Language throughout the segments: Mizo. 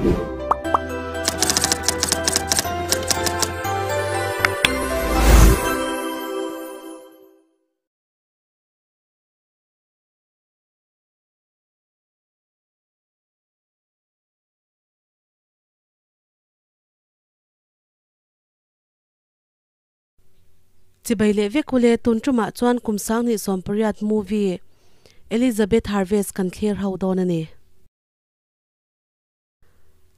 Chibai leh vek ule tun tumah chuan kum 2018 movie Elizabeth Harvest kan thlir ho dawn a ni.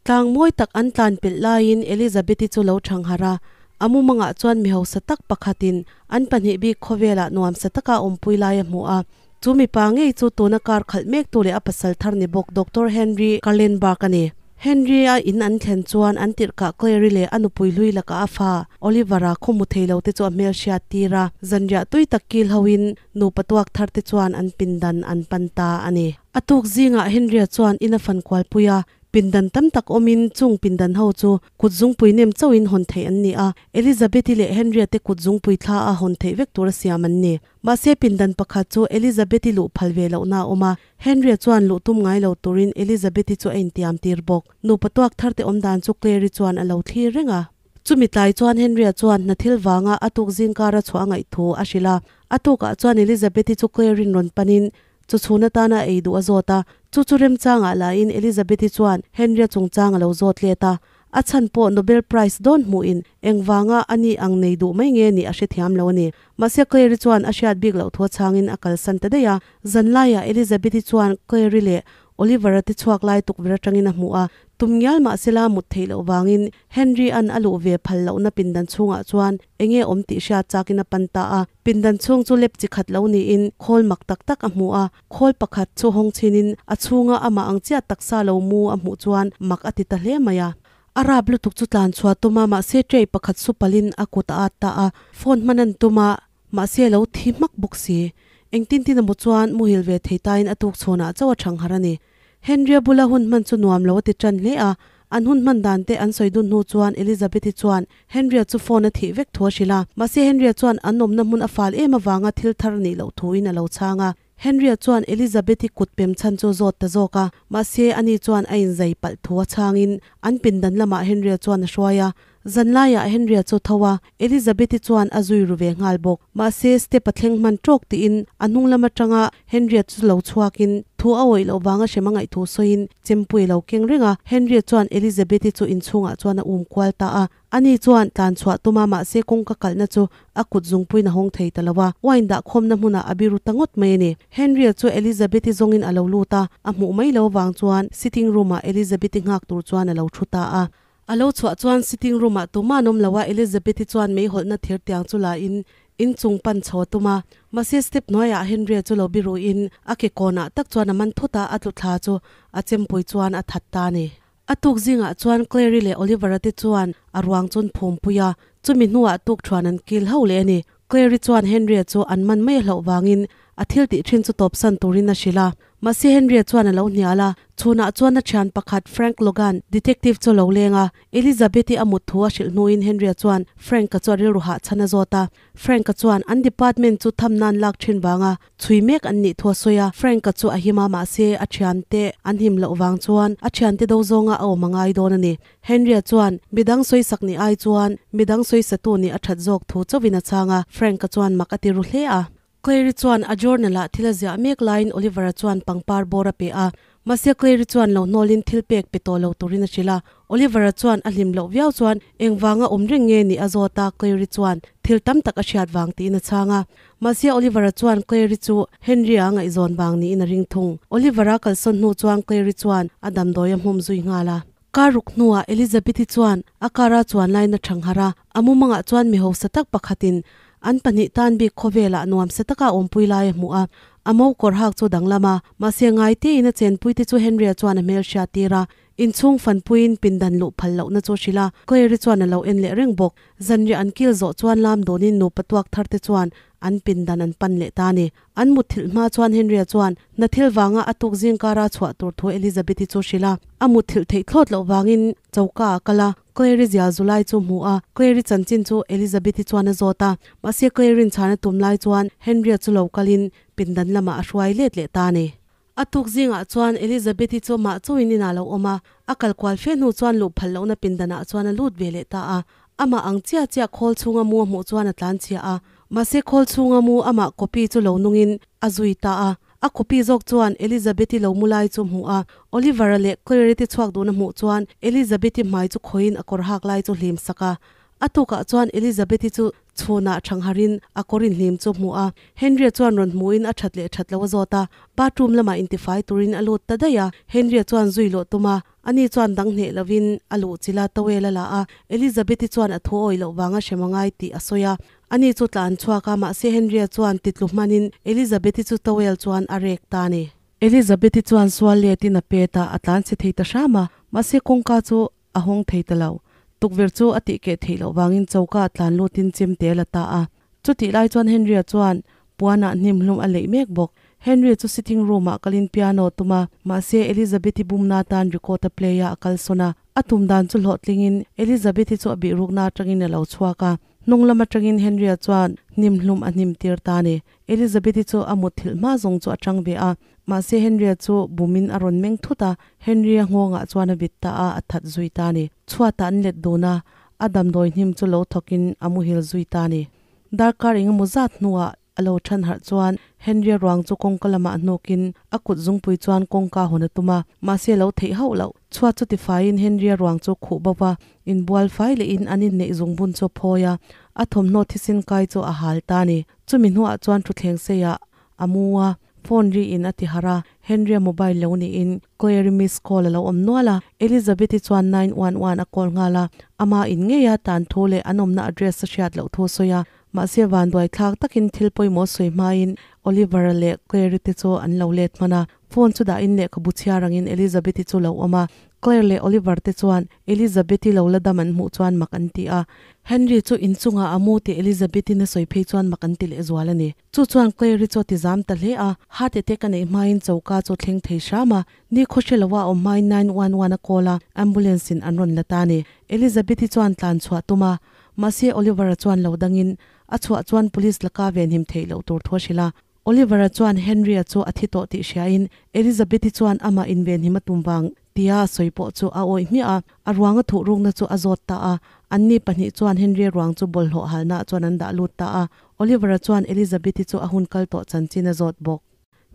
Tlang mawi tak an tlan pelh laiin Elizabeth-i chu lo thang harh a, a mumangah chuan mi hausa tak pakhatin an pahnih bik khawvelah nuamsa taka awmpui lai a hmu a. Chu mipa ngei chu tuna kar khalh mektu leh a pasal thar ni bawk Doctor Henry Karlenberg a ni. Henry-a in an thlen chuan an tirhkah Clary leh a nupui hlui lakah a fa Oliver-a khaw hmu thei lo te chu a hmelhriat tir a, zanriah tui tak kil hoin nupa tuak thar te chuan an pindan an pan ta a ni. A tuk zingah Henry-a chuan in a fan kualpui a, pindan tam tak awmin chung pindan ho chu kut zungpui nem chauhin hawn theih an ni a, Elizabeth-i leh Henry-a te kut zungpui thla a hawn theih vek tura siam an ni. Mahse pindan pakhat chu Elizabeth-i luh phal ve lohna a awm a, Henry-a chuan luh tum ngai lo turin Elizabeth-i chu a intiam tir bawk. Nupa tuak thar te awm dan chu Clary chuan a lo thlir reng a. Chumi tlai chuan Henry-a chuan hna thil vanga a tuk zingkara chhuah a ngaih thu a hrilh a. A tukah chuan Elizabeth-i chu Clary-in rawn panin chu chhun atana ei duh a zawt a. Chu chu remchangah lahin Elizabeth-i chuan Henry-a chungchang a lo zawt let a. A chhan pawh Nobel Prize dawn hmuhin engvanga a ni ang nei duh mai nge nih a hrethiam lo a ni. Mahse Clary chuan a hriat bik loh thu a chhangin a kalsan ta daih a. Zanlaiah Elizabeth-i chuan Clary leh Oliver-a te chhuak lai tukverh atangin a hmu a. Tum ngial mahsela mut theih loh vangin Henry-a'n a luh ve phal lohna pindan chhungah chuan enge awm tih hriat chakin a pan ta a. Pindan chhung chu lep chi khat lo niin khawl mak tak tak a hmu a. Khawl pakhat chu hawng chhinin a chhunga amah ang chiah taksa lo mu a hmuh chuan mak a ti ta hle mai a. A rap lutuk chu tlan chhuah tum a, mahse tray pakhat su palhin a kut a at ta a. Phone hman an tum a, mahse a lo thi hmak bawk si. Engtin tin emaw chuan muhil ve thei tain a tuk chhawnah chauh a thang harh a ni. Henry-a bula hun hman chu nuam lo a ti tan hle a, an hun hman dan te an sawi dun hnu chuan Elizabeth-i chuan Henry-a chu phone a thih vek thu a hrilh a. Mahse Henry-a chuan an awmna hmun a fal em avanga thil thar nih loh thuin a lo chhang a. Henry-a chuan Elizabeth-i kut pem chhan chu zawt ta zawk a, mahse ani chuan a inzai palh thu a chhangin an pindan lamah Henry-a chuan a hruai a. Zanlaiah Henry-a chu tho a, Elizabeth-i chuan a zui ru ve nghal bawk. Mahse step a thleng hman tawk tiin a hnung lam atanga Henry-a chu lo chhuakin thu a awih loh vanga hrem a ngaih thu sawiin chempui a lo keng reng a. Henry-a chuan Elizabeth-i chu inchhungah chuan a um kual ta a. Ani chuan tlan chhuah tum a, mahse kawngka kalhna chu a kut zungpuiin a hawng thei ta lo a, wine dah khawmna hmunah a biru ta ngawt mai a ni. Henry-a chu Elizabeth-i zawngin a lo lut a, a hmuh mai lo vang chuan sitting room-ah Elizabeth-i nghak tur chuan a lo thu ta a. A lo chhuah chuan sitting room-ah tumah an awm lo a, Elizabeth-i chuan meihawlhna thir tiang chu la in inchung pan chho a tum a, mahse step hnuaiah Henry-a chu lo biruin a ke kawnah tak chuan a man thut a, a tlu thla chu a chempui chuan a that ta a ni. A tuk zingah chuan Clary leh Oliver-a te chuan a ruang chu an phum pui a, chumi hnuah tuk thuan an kil ho leh a ni. Clary chuan Henry-a chu an man mai a hlauh vangin a thil tih thin chu tawpsan turin a hrilh a. Mahse Henry-a chuan a lo hnial a, chhunah chuan a thian pakhat Frank Logan, detective chu a lo leng a. Elizabeth-i a mut thu a hrilh hnuin Henry-a chuan Frank-a chu a rilru hah chhan a zawt a. Frank-a chuan an department chu thamna an lak thin vanga chhui mek an nih thu a sawi a, Frank-a chu a him a, mahse a thiante an him loh vang chuan a thiante do zawnga a awm a ngai dawn a ni. Henry-a chuan midang sawisak nih ai chuan midang sawisatu nih a that zawk thu chauhin a chhang a, Frank-a chuan mak a ti ru hle a. Clary chuan a journal-ah thil a ziah mek laiin Oliver-a chuan pangpar bawr a pe a, mahse Clary chuan lo hnawlin thil pek pe tawh lo turin a hrilh a. Oliver-a chuan a hlim loh viau chuan engvanga awm reng nge nih a zawt a, Clary chuan thil tam tak a hriat vang tiin a chhang a. Mahse Oliver-a chuan Clary chu Henry-a ngaihzawn vang niin a ring thung. Oliver-a kalsawn hnu chuan Clary chuan a damdawi a hmawm zui nghal a. Kar ruk hnuah Elizabeth-i chuan a car-a chuan lain a thang harh a, a mumangah chuan mi hausa tak pakhatin an pahnih tan bik khawvelah nuamsa taka awmpui lai a hmuh a. A mo kawr hak chu danglam a, mahse ngai tein a chenpui te chu Henry-a chuan a hmel hriat tir a. Inchhung fanpuiin pindan luh phal lohna chu hrilh a, Claire-i chuan a lo en leh reng bawk. Zanriah an kil zawh chuan lam dawnin nupa tuak thar te chuan an pindan an pan leh ta a ni. An mutthilh hma chuan Henry-a chuan hna thil vanga a tuk zing kara chhuah tur thu Elizabeth-i chu hrilh a. A mutthilh theih thlawt loh vangin choka a kal a, Claire-i zial zu lai chu hmu a, Claire-i chanchin chu Elizabeth-i chuan a zawt a. Mahse Claire-i'n chhan a tum lai chuan Henry-a chu lo kalin pindan lamah a hruai let leh ta a ni. A tuk zingah chuan Elizabeth-i chu amah chauhin inah a lo awm a, a kal kual fe hnu chuan luh phal lohna pindanah chuan a lut ve leh ta a. Amah ang chiah chiah khawl chhunga mu a hmuh chuan a tlan chhia a, mahse khawl chhunga mu amah copy chu lo nungin a zui ta a. A copy zawk chuan Elizabeth-i lo mu lai chu a hmu a, Oliver-a leh Claire-i te chhuak duhna hmuh chuan Elizabeth-i hmai chu khawiin a kawr hak lai chu hlim sak a. A tukah chuan Elizabeth-i chu Chhunah Thangharin a kawr inhlim chu hmu a, Henry-a chuan rawn hmuhin a that leh that lo a zawt a, bathroom lamah intifai turin a lut ta daih a, Henry-a chuan zui lawh tum a, ani chuan dang hneh lovin a luh chilh a, towel a la a, Elizabeth-i chuan a thu awih loh vanga hrem a ngai tih a sawi a, ani chu tlan chhuak a, mahse Henry-a chuan titlu hmanin Elizabeth-i chu towel chuan a rek ta a ni. Elizabeth-i chuan sual letin a pet a, a tlan chhe thei ta hram a, mahse kawngka chu A hawng thei ta lo. Tukverh chu a tihkeh theih loh vangin choka a tlan lutin chimte a la ta a. Chutih lai chuan Henry-a chuan puanah hnim hlum a leih mek bawk. Henry chu sitting room-ah kalin piano a tum a, mahse Elizabeth-i bumna atan record a play a, a kalsawn a. A tum dan chu hlawhtlingin Elizabeth-i chu a bihrukna atangin a lo chhuak a. Hnung lam atangin Henry-a chuan hnim hlum a hnim tir ta a ni. Elizabeth-i chu a mutthilh hma zawng chu a tang ve a, mahse Henry-a chu bumin a rawn meng thut a, Henry-a nghawngah chuan a vit ta a, a that zui ta a ni. Chhuatah an let dun a, a damdawi hnim chu lo thawkin a muhil zui ta a ni. Darkar engemaw zat hnuah a lo than harh chuan Henry-a ruang chu kawngka lamah hnukin a kut zungpui chuan kawngka hawn a tum a, mahse a lo theih hauh loh. Chhuat chu tifaiin Henry-a ruang chu khuh bo va, inbual fai lehin an inneih zungbun chu a phawi a, a thawmhnaw thisen kai chu a hal ta a ni. Chumi hnuah chuan thutthleng seiah a mu a, phone riin a ti harh a, Henry-a mobile lo niin Claire-i miss call a lo awm nual a, Elizabeth-i chuan 911 a call nghal a, ama in ngeia tan thu leh an awmna address a hriat loh thu a sawi a, mahse vanduai thlak takin thil pawimawh sawi hmain Oliver-a leh Claire-i te chu an lo let hman a, phone chu dahin lehkhabu chhiar angin Elizabeth-i chu lo awm a, Claire leh Oliver te chuan Elizabeth-i lo la dam an hmuh chuan mak an ti a. Henry chu inchungah a mu tih Elizabeth-in a sawi phei chuan mak an ti lehzual a ni. Chu chuan Claire-i chu a ti zam ta hle a, heart attack a neih hmain choka chu a thleng thei hram a, ni khawhre loa a awm hmain 911 a call a, ambulance in an rawn la ta a ni. Elizabeth-i chuan tlan chhuah tum a, mahse Oliver-a chuan lo dangin a chhuah chuan police laka venhim theih loh tur thu a hrilh a. Oliver-a chuan Henry-a chu a thi tawh tih hriain Elizabeth-i chuan amah invenhim a tum vang tia a sawi pawh chu a awih hmiah a, a ruang a thuh rukna chu a zawt ta a. Anni pahnih chuan Henry-a ruang chu bawlhhlawh halnaah chuan an dah lut ta a. Oliver-a chuan Elizabeth-i chu a hun kal tawh chanchin a zawt bawk.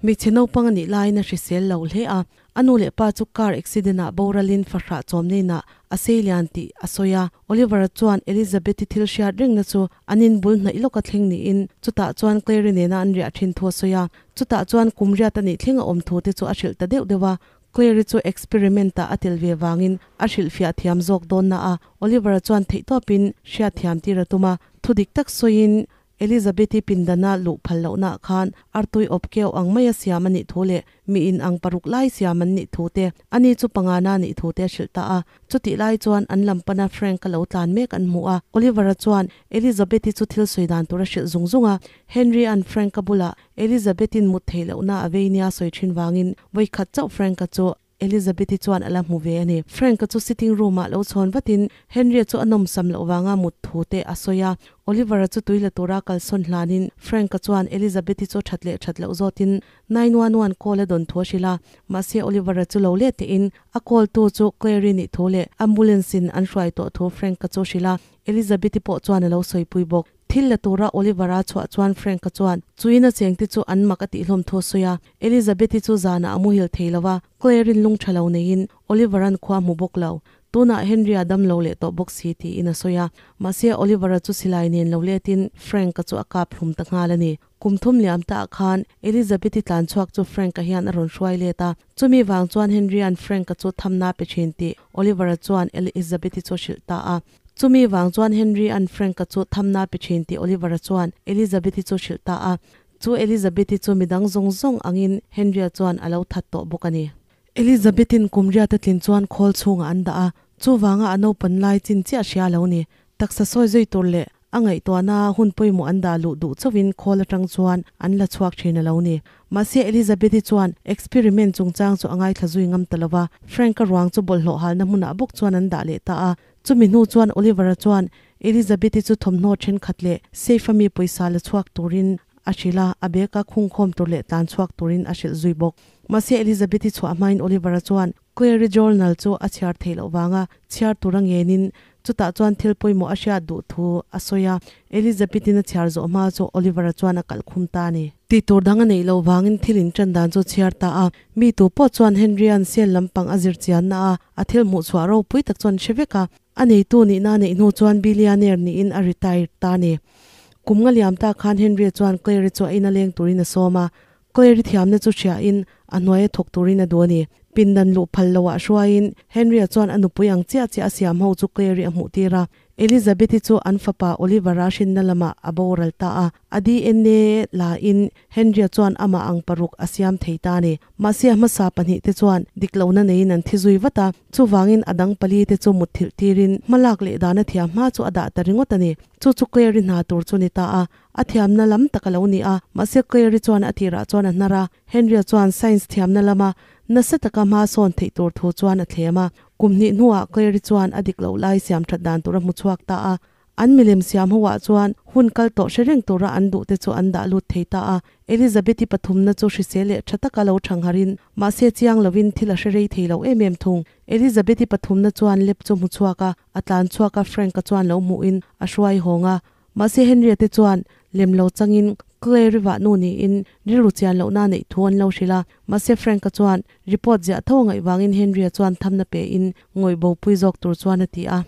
Hmeichhe naupang a nih laiin a hrisel lo hle a, a nu leh pa chu car accident ah boralin fahrah chawmnein ah a sei lian tih a sawi a. Oliver-a chuan Elizabeth-i thil hriat rengna chu an inbul hnaih lawka thleng niin chutah chuan Claire-i nena an riah thin thu a sawi a. Chutah chuan kum riat a nih thleng a awm thu te chu a hrilh ta deuh deuh a. Claire-i chu experiment ah a tel ve vangin a hrilhfiah thiam zawk dawn na a, Oliver-a chuan theihtawpin hriatthiam tir a tum a. Thudik tak sawiin Elizabeth-i pindana luh phal lohnaah khan artui awp keuh ang maia siam a nih thu leh mi in ang paruk lai siam an nih thu te, ani chu pangana a nih thu te a hrilh ta a. Chutih lai chuan an lam pana Frank-a lo tlan mek an hmu a. Oliver-a chuan Elizabeth-i chu thil sawi dan tur a hrilh zung zung a. Henry-a'n Frank-a bulah Elizabeth-i'n mut theih lohna a vei nia sawi thin vangin vawikhat chauh Frank-a chu Elizabeth-i chuan a la hmu ve a ni. Frank-a chu sitting room-ah lo chhawn vatin Henry-a chu a nawmsam loh vanga mut thu te a sawi a. Oliver-a chu tui la tura kalsawn hlanin Frank-a chuan Elizabeth-i chu that leh that loh zawtin 911 call a dawn thu a hrilh a. Mahse Oliver-a chu lo let tehin a call tu chu Claire-i nih thu leh ambulance-in an hruai tawh thu Frank-a chu a hrilh a. Elizabeth-i pawh chuan a lo sawipui bawk. Thil la tura Oliver-a chhuah chuan Frank-a chuan chuin a chengte chu an mak a tih hlawm thu a sawi a. Elizabeth-i chu zanah a muhil thei lo va, Claire-in lung tha lo neiin Oliver-a'n khua hmu bawk lo. Tunah Henry-a dam lo leh tawh bawk si tiin a sawi a. Mahse Oliver-a chu silai nen lo letin Frank-a chu a kap hlum ta nghal a ni. Kum thum liam taah khan Elizabeth-i tlan chhuak chu Frank-a hian a rawn hruai let a. Chumi vang chuan Henry-a'n Frank-a chu thamna pe thin tih Oliver-a chuan Elizabeth-i chu a hrilh ta a. Chumi vang chuan Henry-a'n Frank-a chu thamna pe thin tih Oliver-a chuan Elizabeth-i chu hrilh ta a. Chu Elizabeth-i chu midang zawng zawng angin Henry-a chuan a lo that tawh bawk a ni. Elizabeth-i'n kum riat a tlin chuan khawl chhungah an dah a, chuvanga a naupan lai chin chiah hria lo ni. Taksa sawi zui tur leh a ngaihtuahna hun pawimawh an dah luh duh chauhin khawl atang chuan an la chhuak thin a lo ni. Mahse Elizabeth-i chuan experiment chungchang chu a ngaithla zui ngam ta lo va, Frank-a ruang chu bawlhhlawh halna hmunah bawk chuan an dah leh ta a. Chumi hnu chuan Oliver-a chuan Elizabeth-i chu thawmhnaw thenkhat leh safe-a mi pawisa la chhuak turin a hrilh a, a bag-a khungkhawm tur leh tlan chhuak turin a hrilh zui bawk. Mahse Elizabeth-i chhuah hmain Oliver-a chuan Claire-i journal chu a chhiar theih loh vanga chhiar tura ngenin chutah chuan thil pawimawh a hriat duh thu a sawi a. Elizabeth-in a chhiar zawh hma chu Oliver-a chuan a kalh khum ta a ni. Tih tur dang a neih loh vangin thil inṭan dan chu chhiar ta a. Mi tu pawh chuan Henry-a'n sel lampang a zir chianna a, a thil hmuh chhuah ropui tak chuan hre vek a. A neitu nihna a neih hnu chuan billionaire niin a retired ta a ni. Kum nga liam ta khan Henry-a chuan Claire-i chu a ina leng turin a sawm a. Claire-i thiamna chu hriain a hnuaia thawk turin a duh a ni. Pindan luh phal loah hruaiin Henry-a chuan a nupui ang chiah chiah a siam ho chu Claire-i a hmuh tir a. Elizabeth-i chu an fapa Oliver-a hrinna lamah a boral ta a. A DNA lain Henry-a chuan amah ang paruk a siam thei ta a ni. Mahse a hmasa pahnihte chuan dik lohna neiin an thi zui vat a, chuvangin a dang palite chu mutthilh tirin hmalak leh dana thiam hma chu a dah ta ringawt a ni. Chu chu Claire-i hna tur chu ni ta a, a thiamna lam tak a lo ni a, mahse Claire-i chuan a tirah chuan a hnar a, Henry-a chuan science thiamna lama nasa taka hma sawn theih tur thu chuan a thlem a. Kum hnih hnuah Claire-i chuan a dik loh lai siam that dan tur a hmu chhuak ta a. An milem siam hoah chuan hun kal tawh hre reng tura an duhte chu an dah lut thei ta a. Elizabeth-i pathumna chu hrisel leh tha taka lo thangharin, mahse chiang lovin thil a hre rei thei lo em em thung. Elizabeth-i pathumna chuan lep chu hmu chhuak a, a tlan chhuak a, Frank-a chuan lo hmuhin a hruai hawng a. Mahse Henry-a te chuan lem lo changin Claire-i vahnu niin rilru chian lohna a neih thu an lo hrilh a. Mahse Frank-a chuan report ziah tho a ngaih vangin Henry-a chuan thamna pein ngawih bopui zawk tur chuan a ti a.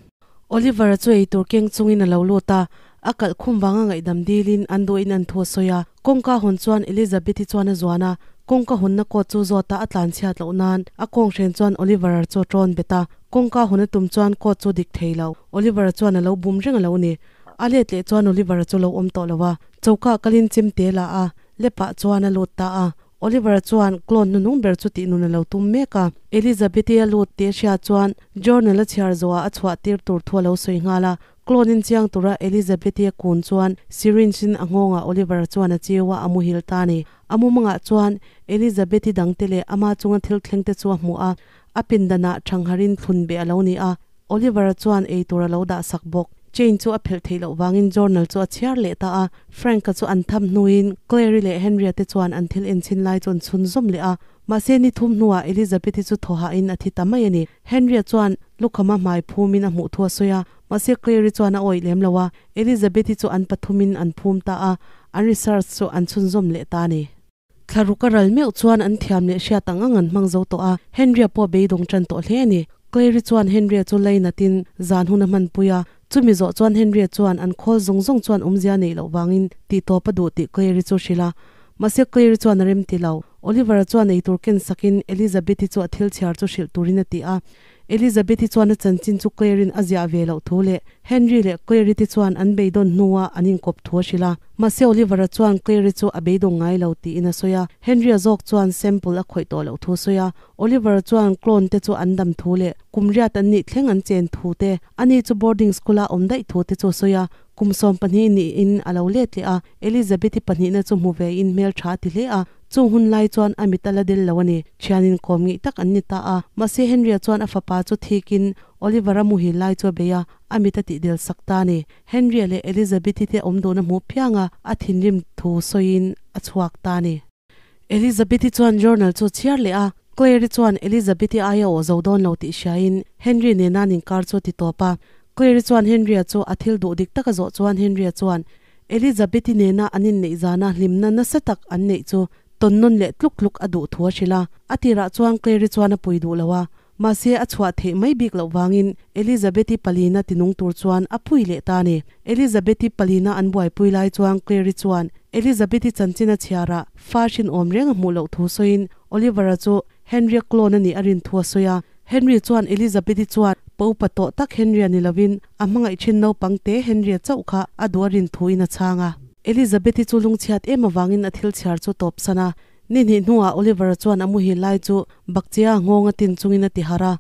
Oliver-a chu eitur keng chungin a lo lut a, a kalh khum vanga ngaihdam dilin an duhin an thu a sawi a. Kawngka hawn chuan Elizabeth-i chuan a zuan a, kawngka hawnna kawt chu zawta a tlanchhiat loh nan a kawnghren chuan Oliver-a chu a ṭawn bet a. Kawngka hawn a tum chuan kawt chu dik thei lo. Oliver-a chuan a lo bum reng a lo ni. A let leh chuan Oliver-a chu lo awm tawh lo a, choka kalin chimte la a, lepah chuan a lut ta a. Oliver-a chuan clone hnuhnung ber chu tih nun a lo tum mek a. Elizabeth-i a lut tih a hriat chuan journal a chhiar zawhah a chhuah tir tur thu a lo sawi nghal a. Clone in chiang tura Elizabeth-i a kun chuan syringe in a nghawngah Oliver-a chuan a chiu a, a muhil ta a ni. A mumangah chuan Elizabeth-i dangte leh ama chunga thil thlengte chu a hmu a, a pindanah thangharin thlun beh a lo ni a. Oliver-a chuan eitur a lo dah sak bawk. Jane chu a phelh theih loh vangin journal chu a chhiar leh ta a. Frank-a chu an tham hnuin Claire-i leh Henry-a te chuan an thil enchhin lai chu an chhunzawm leh a. Mahse ni thum hnuah Elizabeth-i chu thawhahin a thi ta mai a ni. Henry-a chuan lukhama hmai phumin a hmuh thu a sawi a, mahse Claire-i chuan a awih lem lo a. Elizabeth-i chu an pathumin an phum ta a, an research chu an chhunzawm leh ta a ni. Thlaruk a ral meuh chuan an thiam leh hriat ang ang an hmang zo tawh a, Henry-a pawh beidawng tan tawh hle a ni. Claire-i chuan Henry-a chu lainatin zan hun a hmanpui a, chumi zawh chuan Henry-a chuan an khawl zawng zawng chuan awmzia neih loh vangin tih tawp a duh tih Claire-i chu hrilh a. Mahse Claire-i chuan a rem ti lo. Oliver-a chuan eitur ken sakin Elizabeth-i chu a thil chhiar chu hrilh turin a ti a. Elizabeth-i chuan a chanchin chu Claire-in a ziah ve loh thu leh Henry leh Claire-i te chuan an beidawn hnuah an inkawp thu a hrilh a. Mahse Oliver-a chuan Claire-i chu a beidawng ngai lo tiin a sawi a. Henry-a zawk chuan sample a khawih tawh loh thu a sawi a. Oliver-a chuan clone te chu an dam thu leh kum riat an nih thleng an chen thu te, ani chu boarding school-a awm daih thu te chu a sawi a. Kum 12 niin a lo let leh a, Elizabeth-i pahnihna chu hmu vein hmel tha a ti hle a. Chung hun lai chuan a mit a la del lo a ni. Thianin kawm ngeih tak an ni ta a. Mahse Henry-a chuan a fapa chu thikin Oliver-a muhil lai chu a bei a, a mit a tih del sak ta a ni. Henry-a leh Elizabeth-i te awm duhna hmuh phiang a, a thinrim thu sawiin a chhuak ta a ni. Elizabeth-i chuan journal chu a chhiar leh a, Claire-i chuan Elizabeth-i aia aw zo dawn lo tih hriain Henry nena an inkar chu a ti tawp a. Claire-i chuan Henry-a chu a thil duh dik taka zawh chuan Henry-a chuan Elizabeth-i nena an inneih zana hlimna nasa tak an neih chu tawn nawn leh tluk tluk a duh thu a hrilh a. A tirah chuan Claire-i chuan a pui duh lo a, mahse a chhuah theih mai bik loh vangin Elizabeth-i palina tinung tur chuan a pui leh ta a ni. Elizabeth-i palina an buaipui lai chuan Claire-i chuan Elizabeth-i chanchin a chhiarah fa hrinawm reng a hmuh loh thu sawiin Oliver-a chu Henry-a clone a nih a rin thu a sawi a. Henry chuan Elizabeth-i chuan pa upa tawh tak Henry-a ni lovin a hmangaih thin naupang te Henry-a chauh kha a duh a rin thuin a chhang a. Elizabeth-i chu lungchhiat em avangin a thil chhiar chu tawp san a. Ni hnih hnuah Oliver-a chuan a muhil lai chu bakchia nghawng a tin chungin a ti harh a.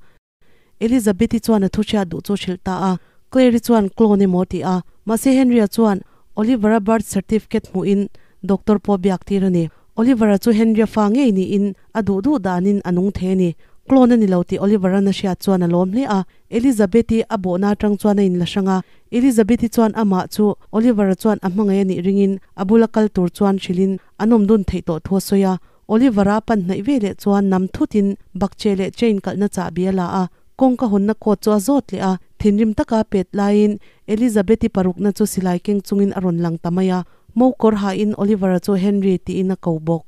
Elizabeth-i chuan a thu hriat duh chu hrilh ta a. Claire-i chuan clone emaw ti a. Mahse Henry-a chuan Oliver-a birth certificate hmuhin doctor pawh biak tir a ni. Oliver-a chu Henry-a fa ngei niin a duh duh danin a nung thei a ni. Clone a ni lo tih Oliver-a'n a hriat chuan a lawm hle a. Elizabeth-i a bawhna atang chuan a inla hrang a. Elizabeth-i chuan amah chu Oliver-a chuan a hmangaih a nih ringin a bula kal tur chuan hrilhin an awm dun theih tawh thu a sawi a. Oliver-a pan hnaih ve leh chuan nam thutin bakcheh leh chain kalhna chahbi a la a, kawngka hawnna coat chu a zawt leh a, thinrim taka pet laiin Elizabeth-i parukna chu silai keng chungin a rawn lang ta mai a, mo kawr hain Oliver-a chu Henry tiin a ko bawk.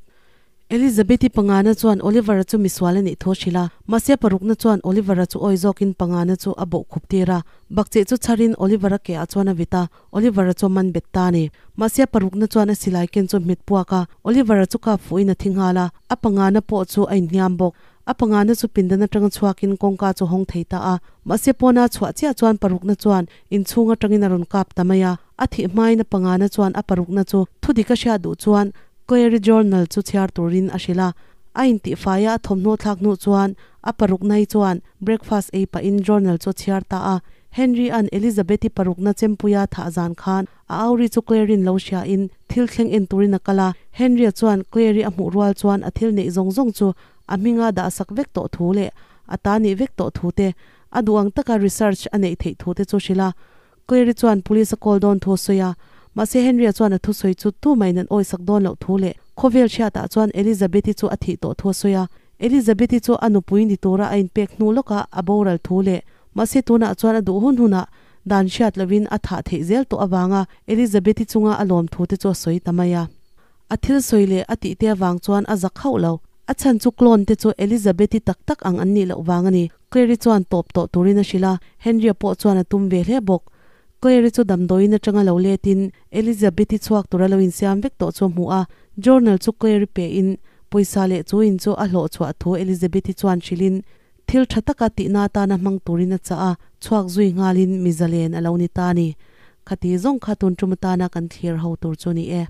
Elizabeth-i pangana chuan Oliver-a chu misual a nih thu a hrilh a, mahse parukna chuan Oliver-a chu awi zawkin pangana chu a bawh khup tir a. Bakcheh chu chharin Oliver-a ke ah chuan a vit a, Oliver-a chu a man bet ta a ni. Mahse parukna chuan a silai ken chu a hmet puak a, Oliver-a chu kap fuhin a thi nghal a, a pangana pawh chu a inhniam bawk. A pangana chu pindan atanga chhuakin kawngka chu hawng thei ta a, mahse pawna chhuah chiah chuan parukna chuan inchhung atangin a rawn kap ta mai a. A thih hmain a pangana chuan a parukna chu thudik a hriat duh chuan Clary Journal chu chhiar turin a hrilh a. A intihfai a, a thawmhnaw thlak hnuh chuan a parukna hi chuan breakfast ei pahin journal chu a chhiar ta a. Henry-a'n Elizabeth-i parukna chempuia thah zan khan a auri chu Clary-in lo hriain thil thleng en turin a kal a. Henry-a chuan Clary a hmuh rual chuan a thil neih zawng zawng chu a hminga dahsak vek tawh thu leh a ta nih vek tawh thu te, a duh ang taka research a neih theih thu te chu hrilh a. Clary chuan police a call dawn thu a sawi a, mahse Henry-a chuan a thusawi chu tumah in an awisak dawn loh thu leh khawvel hriatah chuan Elizabeth-i chu a thih tawh thu a sawi a. Elizabeth-i chu a nupui ni tura a inpek hnu lawkah a boral thu leh mahse tunah chuan a duh hun hunah dan hriat lovin a thah theih zel tawh avanga Elizabeth-i chunga a lawm thu te chu a sawi ta mai a. A thil sawi leh a tih te avang chuan a zak hauh lo. A chhan chu clone te chu Elizabeth-i tak tak ang an nih loh vang a ni. Clary chuan tawp tawh turin a hrilh a, Henry-a pawh chuan a tum ve hle bawk. Clary chu damdawiin atanga lo letin Elizabeth-i chhuak tura lo insiam vek tawh chu a hmu a. Journal chu Clary pehin pawisa leh chu in chu a hlawh chhuah thu Elizabeth-i chuan hrilhin thil tha taka tihna atana hmang turin a chah a, chhuak zui nghalin mi zalen a lo ni ta a ni. Khati zawng kha tun tum atana kan thlir ho tur chu ni e.